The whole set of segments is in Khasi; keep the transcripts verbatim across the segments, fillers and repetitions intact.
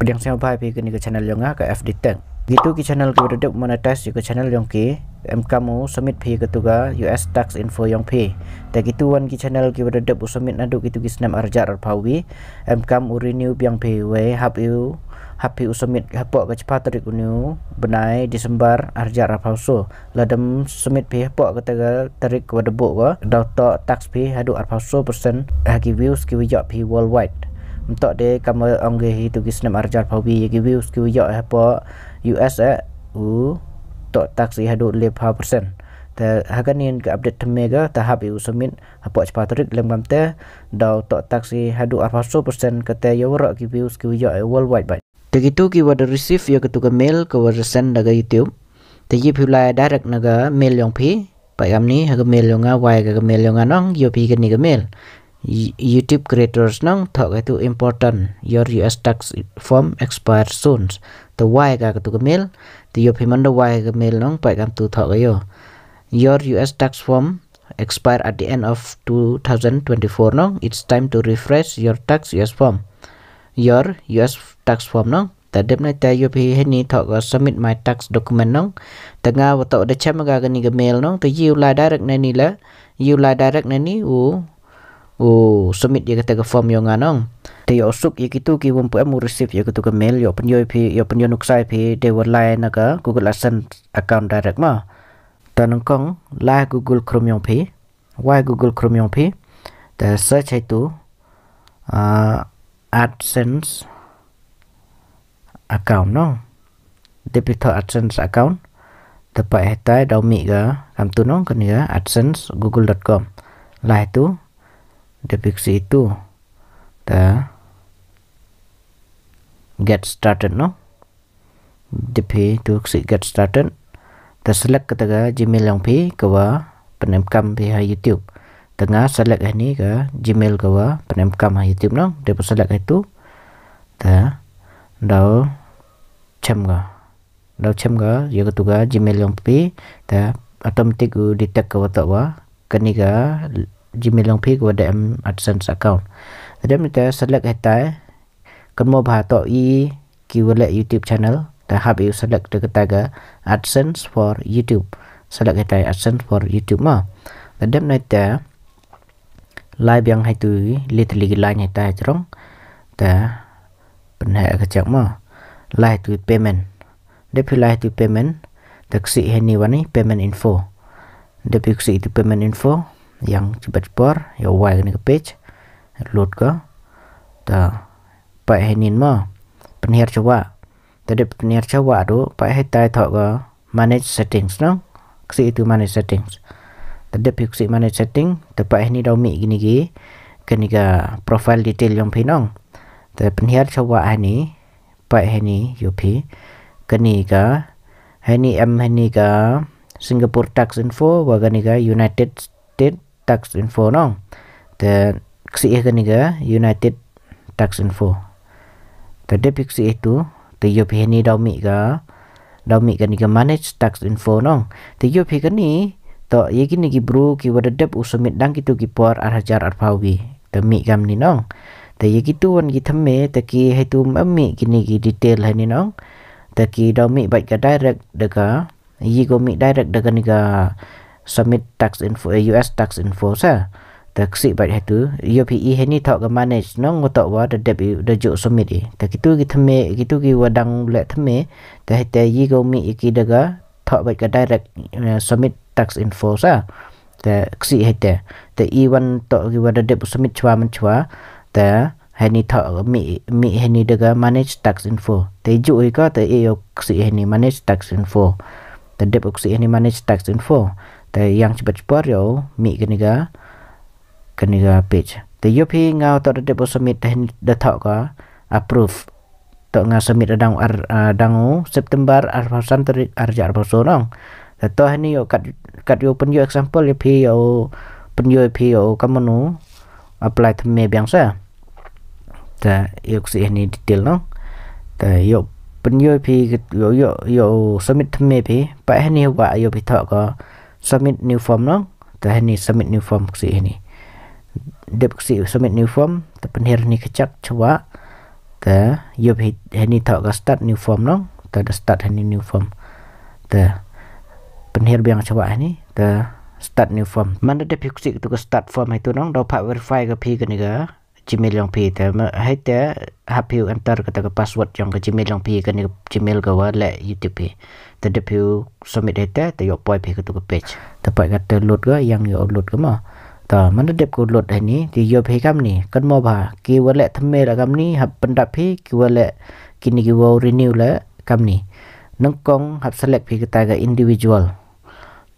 Pdiang sngewbha phi kane ka channel yong nga ka F D Tech. Kitu ki channel ki wa da dep monetize ïa ka channel yong ki, em kam u submit phi katu ka U S tax info yong phi. Te kitu wan ki channel ki wa da dep u submit naduh kitu ki snem arhajar arphaw wi, em kam u renew biang phi wei hap u, hap phi u submit hapoh ka chiphaw tarik uni u bnai December arhajar arphaw so. Lada ym submit phi hapoh kata ka tarik ka wa da buh ka, daw toh tax phi haduh arphaw so percent ha ki views ki wa ïoh phi worldwide. Mynta de kam wa ong ki ha kitu ki snem arhajar arphaw wi, ïa ki views ki wa ïoh hapoh U S eh, u toh tax i haduh laiphaw percent. Te ha kane ka update thymme ka, te hap i u submit hapoh chiphaw tarik lem kam te, daw toh tax i haduh arphaw so percent kata ïa waroh ki views ki wa ïoh worldwide bha. Te kitu ki wa da receive ïa katu ka mail ka wa da send da ka YouTube, te ïoh phi lai direct na ka mail yong phi. Pait kam ni, ha ka mail yong nga, wai ka, ka mail yong nga nong, ïoh phi kane ka mail. Y-, YouTube creators nong, thoh katu important, your U S tax form expire soon. Te wai ka katu ka mail, te ïoh phi man da wai ka mail nong, pait kam tu thoh ka ïoh. Your U S tax form expire at the end of two thousand twenty-four nong. It's time to refresh your tax U S form. Your U S tax form nong. Te dep na te ïoh phi hani thoh ka submit my tax document nong. Te nga wa toh da chem ka kani ka mail nong. Te ïoh lai direct na ni la. Ïoh lai direct na ni u, u submit ïa kata ka form yong nga nong. Te ïoh suk ïa kitu ki wa ym pu em u receive ïa katu ka mail, ïoh pynïoh phi, ïoh pynïoh nuksa phi de wa lai na ka Google AdSense account direct ma. Te nyngkong, lai Google Chrome yong phi, wai Google Chrome yong phi, te search haitu, ah, AdSense account nong. Dep phi thoh AdSense account, te pait haitai daw mih ka, kam tu nong, kani ka AdSense google dot com. Lai tu, dep phi ksi tu, te get started nong. Dep phi tu ksi get started. Te select kata ka Gmail yong phi ka wa pynemkam phi ha YouTube. Te nga select hani ka Gmail ka wa pynemkam ha YouTube nong. Dep select haitu. Te daw chem ka. Daw chem ka ïa katu ka Gmail yong phi. Te automatic u detect ka wa toh wa kani ka Gmail yong phi ka wa da em AdSense account. Te dep ni te select haitai. Kan mo bha toh i ki wa leh YouTube channel, te hap i u select da kata ka AdSense for YouTube. Select haitai AdSense for YouTube ma. Te dep na te lai biang haitu i, literally ki lai haitai jrong. Te pynheh ka check ma. Lai haitu i payment. Dep phi lai haitu i payment. Te ksi hani wan i payment info. Dep phi ksi haitu payment info. Yang chibat por, ïoh wai kani ka page. Load ka. Te pait hani ma. Pynhiar chawah. Te dep pynhiar chawah tu, pait haitai thoh ka manage settings nong. Ksi haitu manage settings. Te dep phi ksi manage setting, te pait hani daw mih kini ki, kani ka profile detail yong phi nong. Te pynhiar chawah hani, pait hani ïoh phi. Kani ka, hani em hani ka Singapore tax info, wa kani ka United States tax info nong. Te ksi ha kani ka United tax info. Te dep phi ksi haitu, te ïoh phi hani daw mih ka, daw mih kani ka manage tax info nong. Te ïoh phi kani, toh ïa kini ki bru ki wa da dep u submit dang kitu ki por arhajar arphaw wi. Te mih kam ni nong. Te ïa kitu wan ki thymme, te ki haitu ym mih kini ki detail hani nong. Te ki daw mih bait ka direct da ka, ïa ko mih direct da kani ka submit tax info, eh, U S tax info sa. Te ksi bait haitu, ïoh phi i hani thoh ka manage nong, wa toh wa da dep i, da ju submit i. Te kitu ki thymme, kitu ki wa dang leh thymme, te haitai ïa ko mih i ki da ka thoh bait ka direct, eh, submit tax info sa. Te ksi haitai. Te i wan toh ki wa da dep submit chwa man chwa. Te hani thoh mih, mih hani da ka manage tax info. Te ju i ka te i ïoh ksi hani manage tax info. Te dep ksi hani manage tax info. Te yang chibat por ïoh mih kani ka, kani ka page. Te ïoh phi nga toh da dep submit te hani da thoh ka approve. Toh nga submit dang ar, ah, dang u September arphaw san tarik arhajar arphaw so nong. Te toh hani ïoh kat, kat ïoh pynïoh example ïoh phi ïoh pynïoh phi ïoh ka mano apply thymme biang sa. Te ïoh ksi hani detail nong. Te ïoh pynïoh phi ïoh, ïoh, ïoh submit thymme phi. Pait hani wa ïoh phi thoh ka submit new form nong. Te hani submit new form ksi hani. Dep ksi submit new form, te pynhiar hani ka chak chwa. Te ïoh hi, heini thoh ka start new form nong. Te da start heini new form. Te pynhiar biang shwa heini. Te start new form. Man da dep phi ksih katu ka start form haitu nong, daw phah verify ka phi kane ka Gmail jong phi. Te ma, hei te hap phi enter kata ka password jong ka Gmail jong phi, kane ka Gmail ka wa leh YouTube phi. Te dep phi submit hei te, te ïoh poi phi katu ka page. Te poi kata load ka, ïang ïoh load ka mo. Te man da dep ka load heini, te ïoh phi kamni, kan mo ba ki wa leh thymmai la kamni, hap pyndap phi, ki wa leh, kini ki wa renew la kamni. Nyngkong hap select phi kata ka individual.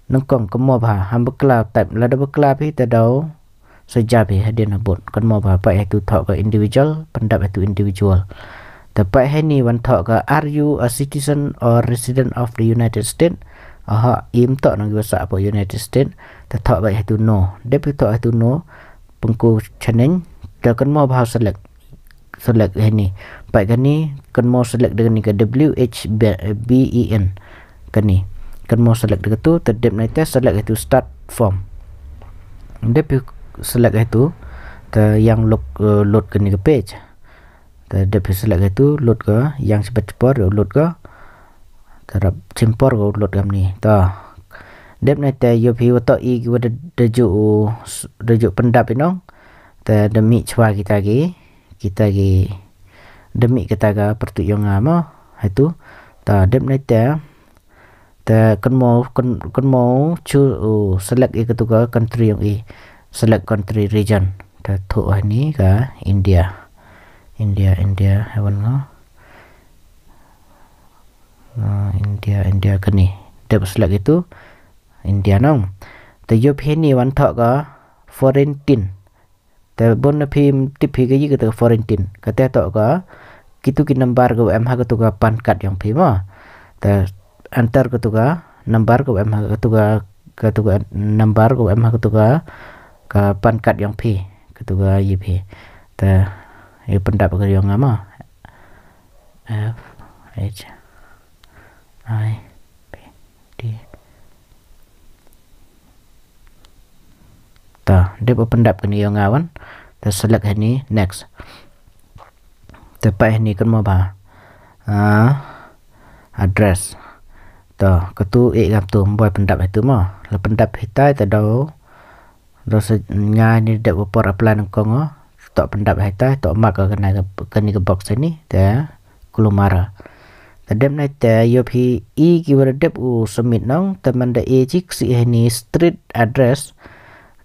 Nyngkong kan mo ba, ham bakla type, lada bakla phi te daw sa ja phi hadien habud. Kan mo ba, poi haitu thoh ka individual, pyndap haitu individual. Te poi heini wan thoh ka, are you a citizen or resident of the United States? Aha, im thoh nang ki wa sah hapoh United States. Te thoh poi haitu no. Dep phi thoh haitu no, pynku chaneng, te kan mo ba select. Select heini. Poi kani, kan mo select da kani ka W H B E N. Kani. Kan mo select da katu, te dep nai te select haitu start form. Dep phi select haitu, te ïang load, eh, load kani ka page. Te dep phi select haitu, load ka, ïang shibit por, load ka. Te rap shim por ka load kamni. Te dep nai te ïoh phi wa toh i ki wa da, da ju, da ju pyndap i nong. Te da mih shwa kita ki, kita ki, da mih kata ka pyrtuit yong nga mo, haitu. Te dep nai te, te kan mo, kan, kan mo chu, u, select i katu ka country yong i. Select country region. Te thoh heini ka India. India, India, hei wan ngo. Ah, India, India kani. Dep select itu. India nong. Te ïoh phi heini wan thoh ka foreign tin. Te bun na phi tip phi ka ïa kata ka foreign tin. Kata thoh ka, kitu ki number ka em ha katu ka PAN card yong phi mo. Te enter katu ka number ka em ha katu ka, katu ka number ka em ha katu ka, ka PAN card yong phi. Katu ka ïa phi. Te ïa pyndap ka yong nga mo. F H I P D. Ta, dep u pyndap kani yong nga wan. Ta select heini next. Ta poi heini kan mo ba. Ah, address. Ta, katu e gam tu, boi pyndap haitu mo. La pyndap hitai ta daw. Daw sa nga ni dep u por apply nyngkong o. Toh pyndap haitai, toh mark ka kani ka, kani ka box ni, te kulumara. Te dep nai te ïoh phi i ki wa da dep u submit nong, te man da e chik si heini street address.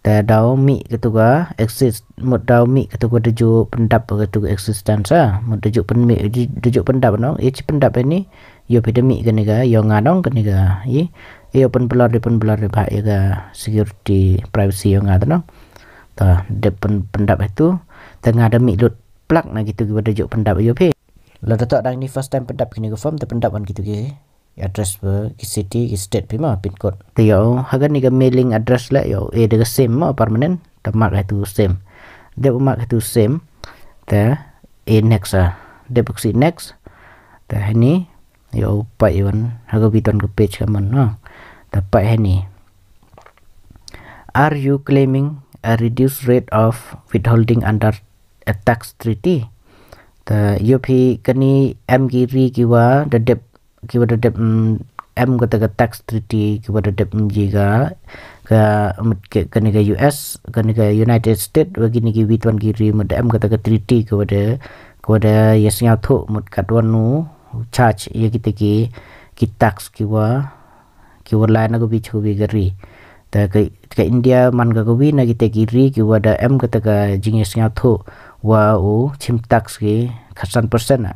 Te daw mih katu ka exist, mut daw mih katu ka da ju pyndap katu ka existence a, mut da ju pynmih, da ju pyndap nong, e chi pyndap heini, ïoh phi da mih kani ka, ïoh nga nong kani ka, i, ïoh pynblur di pynblur di ba ïa ka security privacy ïoh nga ta nong. Ta dep pyn-, pyndap haitu, ta nga da mih lut plak na kitu ki wa da ju pyndap ïoh phi. Lada toh dang ni first time pyndap kini ki form, ta pyndap wan kitu ki address ba ki city, ki state phi mo, pin code. Ta ïoh, ha kani ka mailing address la ïoh, e da ka same mo, permanent, ta mark haitu same. Dep mark haitu same, ta e next a. Dep si next, ta heini, ïoh poi wan, ha ka biton ka page ka man, no. Ta poi heini. Are you claiming a reduced rate of withholding under a tax treaty? Ta ïoh phi kani em ki ri ki wa da dep, ki wa da dep, mm, em kata ka tax treaty ki wa da dep, mm, ji ka, ka, mm, ke-, kani ka U S, kani ka United States, wa kini ki withhold ki ri mut da em kata ka treaty ki wa da, ki wa da ïa sngewthuh mut kat wan u charge ïa kita ki, ki tax ki wa ki wa lai na ka wi cha ka wi ka ri. Ta ka, ka India man ka ka wi na kita ki ri ki wa da em kata ka jingïasngewthuh wa u chim tax ki khatsan percent a.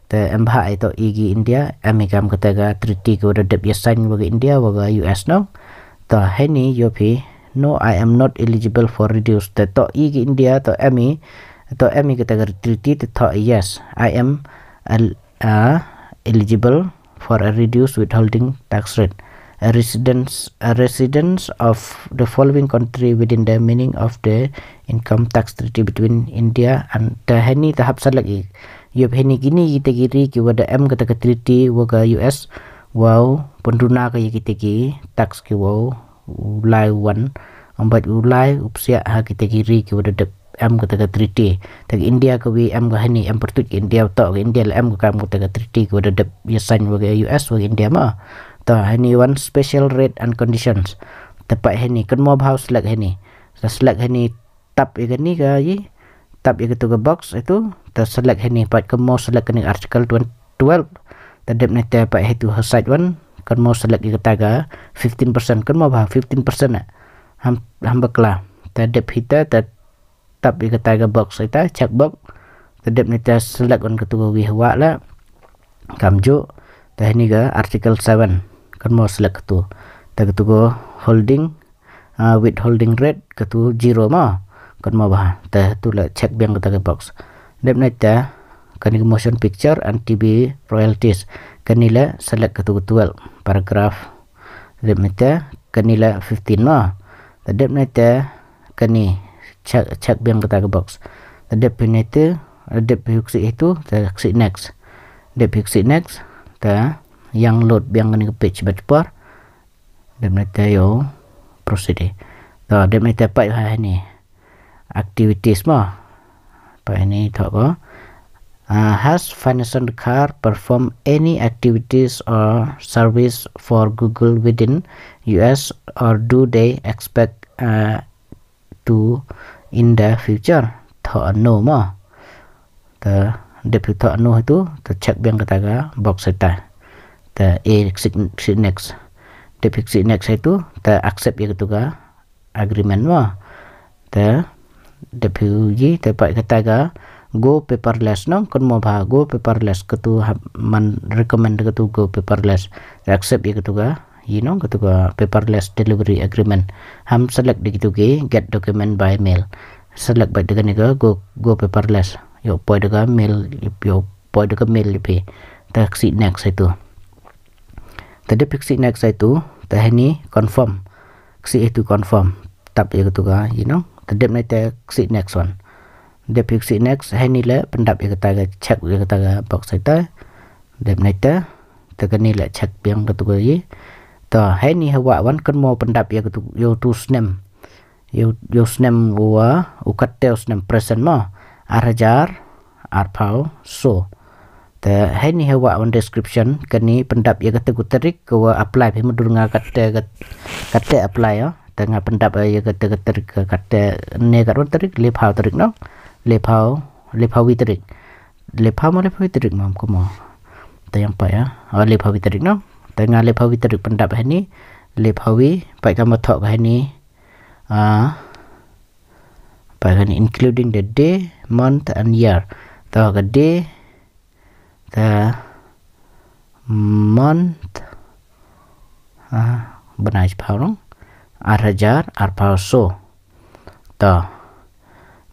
Ta em bha ai toh i ki India, em i kam kata ka treaty ki wa da dep ïasain wa ka India wa ka U S no. Ta heini ïoh phi, no, I am not eligible for reduce. Ta toh i ki India, toh em i, toh em i kata ka treaty, ta toh yes, I am el-, uh, eligible for a reduced withholding tax rate. A residence, a residence of the following country within the meaning of the income tax treaty between India and the, heini ta hap select i. Ïoh phi heini kini kita ki ri ki wa da em kata ka treaty wa ka U S, wa u pynduna ka ïa kita ki tax ki wa u lai wan, ym bad u lai u psiah ha kita ki ri ki wa da dep em kata ka treaty. Te ka India ka wi em ka hani, em pyrtuit ka India, to ka India la em ka kam kata ka treaty ka wa da dep ya sign wa ka U S wa ka India ma. To hani wan special rate and conditions. Te pat hani kynmaw bha u select hani. Te select hani tap ya kani ka yi. Tap ya katu ka box itu. Te select hani pat kynmaw select kani article twelve. Te dep ne te pat hitu ha side one. Kynmaw select ya kata ka fifteen percent. Kynmaw bha fifteen percent na. Ham, ham bakla. Te dep hita te tap ya kata ka box ita check box. Te dep ne te select wan katu ka wi hawa la. Kam ju. Te hani ka article seven. Kynmaw select katu. Te katu ka holding, ah, withholding rate katu zero ma. Kynmaw bha. Te tu la check biang kata ka box. Dep ne te kani ka motion picture and T V royalties. Kani la select katu ka twelve paragraph. Dep ne te kani la fifteen ma. Te dep ne te kani check, check biang kata ka box. Te dep ne te, dep hu ksi itu, te ksi next. Dep hu ksi next, te yang load biang kani ka page bat por. Dep ne te yo proceed. To dep ne te pat ha hani activities ma. Pat hani to ko. Uh, has Finance Kar perform any activities or service for Google within U S, or do they expect, uh, to in the future? To no ma. Te dep hu to no itu, te check biang kata ka box ita. Te e ksi, ksi next. Dep hu ksi next itu, te accept ya katu ka agreement ma. Te dep hu yi te pat kata ka go paperless nong, kynmaw bha go paperless katu ha man recommend katu go paperless. Te accept ya katu ka yi nong katu ka paperless delivery agreement. Ham select di katu ki get document by mail. Select bad di kani ka go, go paperless. Yo poi di ka mail, yo poi di ka mail ya phi. Te ksi next itu. Te dep hu ksi next itu, te hani confirm. Ksi itu confirm. Tap ya katu ka, you know. Te dep ne te ksi next one. Dep hu ksi next, hani le pyndap ya kata ka check ya kata ka box ita. Dep ne te, te kani le check biang katu ka yi. To hani hawa wan kynmaw pyndap ya katu yo tu snem. Yo, yo snem wa, u katte u snem present ma. Ar hajar, ar phaw, so. Te hani hawa wan description, kani pyndap ya kata ku tarik, ka wa apply phi mudur nga katte, kat-, katte apply ya. Te nga pyndap ya kata ku tarik, ka katte ne kat wan tarik, le phaw tarik no. Le phaw, le phaw wi tarik. Le phaw ma le phaw wi tarik ma, kynmaw. Te yang pat ya. Oh, le phaw wi tarik no. Te nga le phaw wi tarik pyndap hani, le phaw wi, pat ka ma thok hani. Ah, pat kani including the day, month and year. To ka day, the month, ah, bnai phaw nong, ar hajar, ar phaw so. To,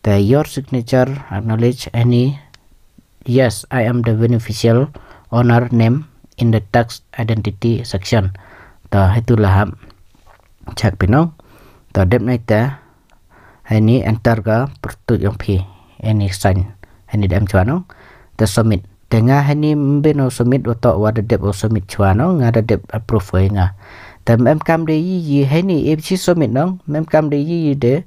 the your signature acknowledge any, yes, I am the beneficial owner name in the tax identity section. To, hitu la hap check phi nong. To, dep ne te, hani enter ka pyrtuit yong phi. Hani sign. Hani da em chwa nong. Te submit. Te nga hani mbin o submit wa to wa da dep o submit chwa nong. Nga da dep approve wa nga. Te mem kam de yi yi hani ep chi submit nong. Mem kam de yi yi de.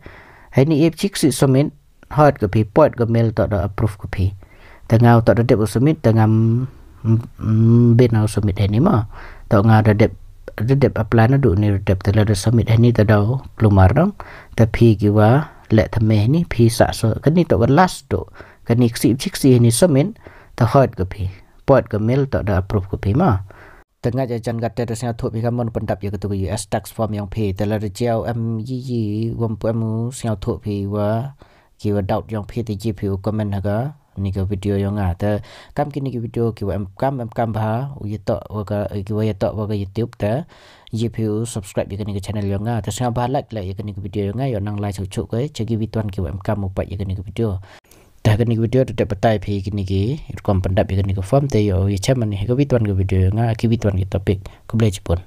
Hani ep chi ksi submit. Hot ka phi, pot ka mail to da approve ka phi. Te nga to da dep o submit, te nga m-, m-, mbin o submit hani ma. To nga da dep, da dep apply na du ni da dep te la da submit hani te da klumar dong. Te phi ki wa le te me hani, phi sa so, kani to ka last do. Kani ksi, ksi, ksi hani submit, te hot ka phi. Pot ka mail to da approve ka phi ma. Te nga ja jan kate da sngewthuh phi ka mon pyndap ya katu ka U S tax form yong phi. Te la da jiaw em yi yi wam pu em u sngewthuh phi wa ki wa doubt yong phi te ji phi u comment ha ka ni ka video yong nga. Te kam kini ki video ki wa em kam em kam bha u ya to wa ka, ki wa ya to wa ka YouTube te ji phi u subscribe ya kani ka channel yong nga. Te sngewbha like la ya kani ka video yong nga, yo nang like chuh chuh ke, che ki wi tuan ki wa em kam u pat ya kani ka video. Te ha kani ka video te dep batai phi kini ki rukom pyndap ya kani ka form te yo ya chem mani ha ka wi tuan ka video yong nga, ki wi tuan ki topic. Khublei chibun.